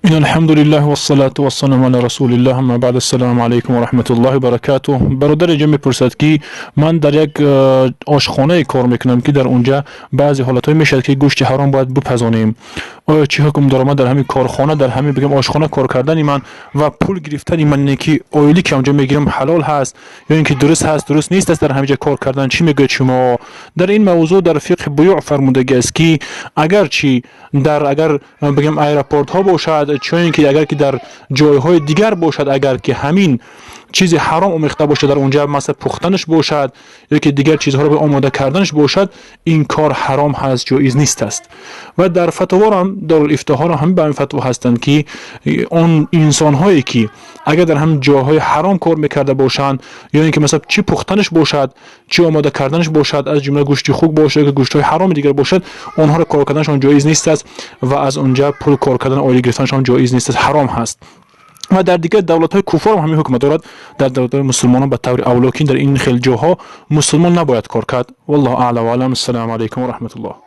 إن الحمد لله والصلاة والسلام على رسول الله، أما بعد، السلام عليكم ورحمة الله وبركاته. Бародар инҷа мепурсад, ки ман дар як ошхонае кор мекунам, ки дар онҷа баъзе ҳолатҳое мешавад, ки гӯшти ҳаром бояд бипазонем. Оё чӣ ҳукм дорам дар ҳамин корхона, дар ҳамин бигем ошхона кор кардани ман ва пул гирифтани ман, ине ки оилӣ ки онҷо мегирам, ҳалол ҳаст ё ин ки дуруст ҳаст, дуруст нест аст дар ҳамин ҷа кор кардан? Чӣ мегӯяд шумо дар ин мавзӯъ? Дар фиқҳи буюъ фармудагӣ аст, ки агарчи дар агар бигем аэропортҳо бошад, чун ки агар ки дар ҷойҳои дигар бошад, агар ки ҳамин чизи ҳаром омехта бошад дар онҷа, масалан, пухтанаш бошад ё ки дигар чизҳоро омода карданаш бошад, ин кор ҳаром ҳаст, ҷоиз нест аст. Ва дар фатворам Дорулифтоҳоро ҳам ба ҳамин фатво ҳастанд, ки он инсонҳое ки агар дар ҳамин ҷойҳои ҳаром кор мекарда бошанд ё ин ки масалан чӣ пухтанаш бошад, чӣ омода карданаш бошад, аз ҷумла гӯшти хук бошад ё гӯштҳои ҳароми дигар бошад, онҳоро кор карданашон ҷоиз нест аст ва аз онҷа пул кор кардан, оила гирифтанашон ҷоиз нест аст, ҳаром ҳаст. Ва дар дигар давлатҳои куффор ҳам ҳамин ҳукм дорад. Дар давлатҳои мусулмонон ба таври авло, ки дар ин хел ҷоҳо мусулмон набояд кор кард. والله أعلى وأعلم. السلام عليكم ورحمة الله.